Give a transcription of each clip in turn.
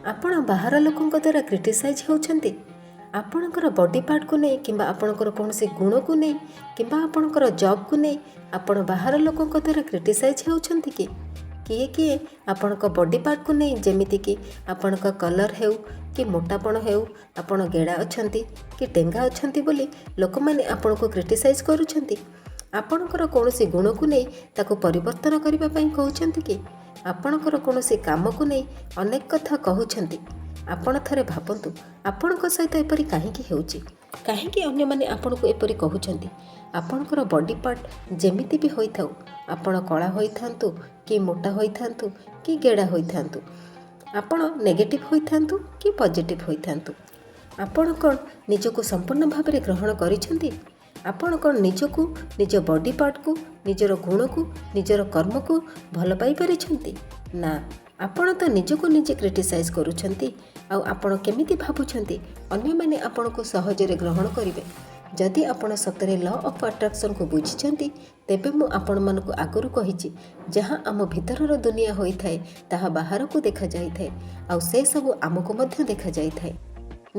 ଆପଣ ବାହାର ଲୋକଙ୍କ ଦ୍ୱାରା କ୍ରିଟିସାଇଜ୍ ହେଉଛନ୍ତି? ଆପଣଙ୍କର ବଡି ପାର୍ଟକୁ ନେଇ କିମ୍ବା ଆପଣଙ୍କର କୌଣସି ଗୁଣକୁ ନେଇ କିମ୍ବା ଆପଣଙ୍କର ଜବ୍କୁ ନେଇ ଆପଣ ବାହାର ଲୋକଙ୍କ ଦ୍ୱାରା କ୍ରିଟିସାଇଜ୍ ହେଉଛନ୍ତି କି? କିଏ କିଏ ଆପଣଙ୍କ ବଡି ପାର୍ଟକୁ ନେଇ, ଯେମିତିକି ଆପଣଙ୍କ କଲର୍ ହେଉ କି ମୋଟାପଣ ହେଉ, ଆପଣ ଗେଡ଼ା ଅଛନ୍ତି କି ଟେଙ୍ଗା ଅଛନ୍ତି ବୋଲି ଲୋକମାନେ ଆପଣଙ୍କୁ କ୍ରିଟିସାଇଜ୍ କରୁଛନ୍ତି? ଆପଣଙ୍କର କୌଣସି ଗୁଣକୁ ନେଇ ତାକୁ ପରିବର୍ତ୍ତନ କରିବା ପାଇଁ କହୁଛନ୍ତି କି? ଆପଣଙ୍କର କୌଣସି କାମକୁ ନେଇ ଅନେକ କଥା କହୁଛନ୍ତି? ଆପଣ ଥରେ ଭାବନ୍ତୁ, ଆପଣଙ୍କ ସହିତ ଏପରି କାହିଁକି ହେଉଛି? କାହିଁକି ଅନ୍ୟମାନେ ଆପଣଙ୍କୁ ଏପରି କହୁଛନ୍ତି? ଆପଣଙ୍କର ବଡି ପାର୍ଟ ଯେମିତି ବି ହୋଇଥାଉ, ଆପଣ କଳା ହୋଇଥାନ୍ତୁ କି ମୋଟା ହୋଇଥାନ୍ତୁ କି ଗେଡ଼ା ହୋଇଥାନ୍ତୁ, ଆପଣ ନେଗେଟିଭ୍ ହୋଇଥାନ୍ତୁ କି ପଜିଟିଭ୍ ହୋଇଥାନ୍ତୁ, ଆପଣ କ'ଣ ନିଜକୁ ସମ୍ପୂର୍ଣ୍ଣ ଭାବରେ ଗ୍ରହଣ କରିଛନ୍ତି? ଆପଣ କ'ଣ ନିଜକୁ, ନିଜ ବଡି ପାର୍ଟକୁ, ନିଜର ଗୁଣକୁ, ନିଜର କର୍ମକୁ ଭଲ ପାଇପାରିଛନ୍ତି? ନା, ଆପଣ ତ ନିଜକୁ ନିଜେ କ୍ରିଟିସାଇଜ୍ କରୁଛନ୍ତି। ଆଉ ଆପଣ କେମିତି ଭାବୁଛନ୍ତି ଅନ୍ୟମାନେ ଆପଣଙ୍କୁ ସହଜରେ ଗ୍ରହଣ କରିବେ? ଯଦି ଆପଣ ସତରେ ଲ ଅଫ୍ ଆଟ୍ରାକ୍ସନ୍କୁ ବୁଝିଛନ୍ତି, ତେବେ ମୁଁ ଆପଣମାନଙ୍କୁ ଆଗରୁ କହିଛି, ଯାହା ଆମ ଭିତରର ଦୁନିଆ ହୋଇଥାଏ ତାହା ବାହାରକୁ ଦେଖାଯାଇଥାଏ, ଆଉ ସେସବୁ ଆମକୁ ମଧ୍ୟ ଦେଖାଯାଇଥାଏ।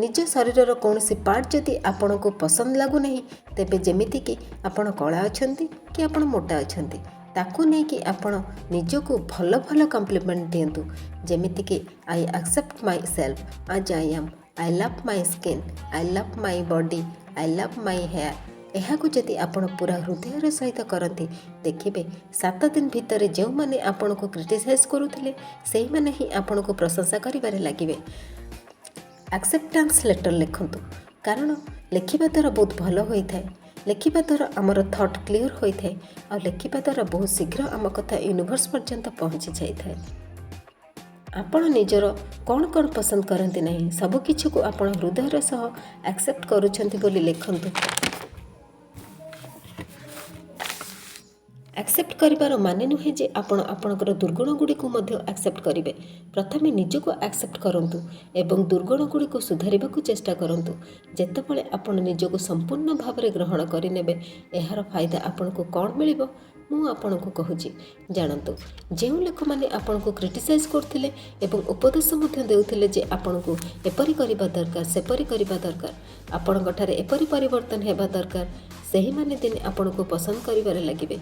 ନିଜ ଶରୀରର କୌଣସି ପାର୍ଟ ଯଦି ଆପଣଙ୍କୁ ପସନ୍ଦ ଲାଗୁନାହିଁ, ତେବେ ଯେମିତିକି ଆପଣ କଳା ଅଛନ୍ତି କି ଆପଣ ମୋଟା ଅଛନ୍ତି, ତାକୁ ନେଇକି ଆପଣ ନିଜକୁ ଭଲ ଭଲ କମ୍ପ୍ଲିମେଣ୍ଟ ଦିଅନ୍ତୁ, ଯେମିତିକି "I accept myself as I am. I love my skin. I love my body. I love my hair." ଏହାକୁ ଯଦି ଆପଣ ପୁରା ହୃଦୟର ସହିତ କରନ୍ତି, ଦେଖିବେ 7 ଦିନ ଭିତରେ ଯେଉଁମାନେ ଆପଣଙ୍କୁ କ୍ରିଟିସାଇଜ୍ କରୁଥିଲେ, ସେଇମାନେ ହିଁ ଆପଣଙ୍କୁ ପ୍ରଶଂସା କରିବାରେ ଲାଗିବେ। ଆକ୍ସେପ୍ଟାନ୍ସ ଲେଟର୍ ଲେଖନ୍ତୁ, କାରଣ ଲେଖିବା ଦ୍ୱାରା ବହୁତ ଭଲ ହୋଇଥାଏ। ଲେଖିବା ଦ୍ୱାରା ଆମର ଥଟ୍ କ୍ଲିଅର୍ ହୋଇଥାଏ, ଆଉ ଲେଖିବା ଦ୍ୱାରା ବହୁତ ଶୀଘ୍ର ଆମ କଥା ୟୁନିଭର୍ସ ପର୍ଯ୍ୟନ୍ତ ପହଞ୍ଚି ଯାଇଥାଏ। ଆପଣ ନିଜର କ'ଣ କ'ଣ ପସନ୍ଦ କରନ୍ତି ନାହିଁ, ସବୁକିଛିକୁ ଆପଣ ହୃଦୟର ସହ ଆକ୍ସେପ୍ଟ କରୁଛନ୍ତି ବୋଲି ଲେଖନ୍ତୁ। ଆକ୍ସେପ୍ଟ କରିବାର ମାନେ ନୁହେଁ ଯେ ଆପଣ ଆପଣଙ୍କର ଦୁର୍ଗୁଣ ଗୁଡ଼ିକୁ ମଧ୍ୟ ଆକ୍ସେପ୍ଟ କରିବେ। ପ୍ରଥମେ ନିଜକୁ ଆକ୍ସେପ୍ଟ କରନ୍ତୁ ଏବଂ ଦୁର୍ଗୁଣ ଗୁଡ଼ିକୁ ସୁଧାରିବାକୁ ଚେଷ୍ଟା କରନ୍ତୁ। ଯେତେବେଳେ ଆପଣ ନିଜକୁ ସମ୍ପୂର୍ଣ୍ଣ ଭାବରେ ଗ୍ରହଣ କରିନେବେ, ଏହାର ଫାଇଦା ଆପଣଙ୍କୁ କ'ଣ ମିଳିବ, ମୁଁ ଆପଣଙ୍କୁ କହୁଛି, ଜାଣନ୍ତୁ। ଯେଉଁ ଲୋକମାନେ ଆପଣଙ୍କୁ କ୍ରିଟିସାଇଜ୍ କରୁଥିଲେ ଏବଂ ଉପଦେଶ ମଧ୍ୟ ଦେଉଥିଲେ ଯେ ଆପଣଙ୍କୁ ଏପରି କରିବା ଦରକାର, ସେପରି କରିବା ଦରକାର, ଆପଣଙ୍କଠାରେ ଏପରି ପରିବର୍ତ୍ତନ ହେବା ଦରକାର, ସେହିମାନେ ଦିନେ ଆପଣଙ୍କୁ ପସନ୍ଦ କରିବାରେ ଲାଗିବେ।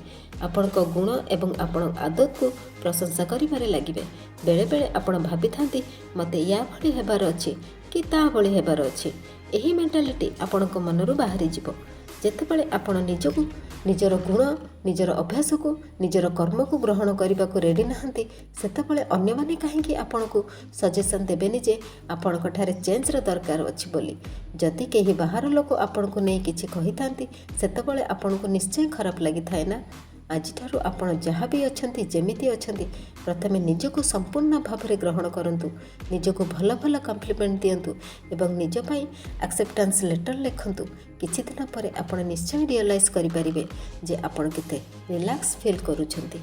ଆପଣଙ୍କ ଗୁଣ ଏବଂ ଆପଣଙ୍କ ଆଦତକୁ ପ୍ରଶଂସା କରିବାରେ ଲାଗିବେ। ବେଳେବେଳେ ଆପଣ ଭାବିଥାନ୍ତି, ମୋତେ ୟା ଭଳି ହେବାର ଅଛି କି ତା ଭଳି ହେବାର ଅଛି। ଏହି ମେଣ୍ଟାଲିଟି ଆପଣଙ୍କ ମନରୁ ବାହାରିଯିବ, ଯେତେବେଳେ ଆପଣ ନିଜକୁ, ନିଜର ଗୁଣ, ନିଜର ଅଭ୍ୟାସକୁ, ନିଜର କର୍ମକୁ ଗ୍ରହଣ କରିବାକୁ ରେଡ଼ି ନାହାନ୍ତି। ସେତେବେଳେ ଅନ୍ୟମାନେ କାହିଁକି ଆପଣଙ୍କୁ ସଜେସନ୍ ଦେବେନି ଯେ ଆପଣଙ୍କଠାରେ ଚେଞ୍ଜର ଦରକାର ଅଛି ବୋଲି? ଯଦି କେହି ବାହାର ଲୋକ ଆପଣଙ୍କୁ ନେଇ କିଛି କହିଥାନ୍ତି, ସେତେବେଳେ ଆପଣଙ୍କୁ ନିଶ୍ଚୟ ଖରାପ ଲାଗିଥାଏ ନା? ଆଜିଠାରୁ ଆପଣ ଯାହା ବି ଅଛନ୍ତି, ଯେମିତି ଅଛନ୍ତି, ପ୍ରଥମେ ନିଜକୁ ସମ୍ପୂର୍ଣ୍ଣ ଭାବରେ ଗ୍ରହଣ କରନ୍ତୁ। ନିଜକୁ ଭଲ ଭଲ କମ୍ପ୍ଲିମେଣ୍ଟ ଦିଅନ୍ତୁ ଏବଂ ନିଜ ପାଇଁ ଆକ୍ସେପ୍ଟାନ୍ସ ଲେଟର୍ ଲେଖନ୍ତୁ। କିଛି ଦିନ ପରେ ଆପଣ ନିଶ୍ଚୟ ରିଅଲାଇଜ୍ କରିପାରିବେ ଯେ ଆପଣ କେତେ ରିଲାକ୍ସ ଫିଲ୍ କରୁଛନ୍ତି।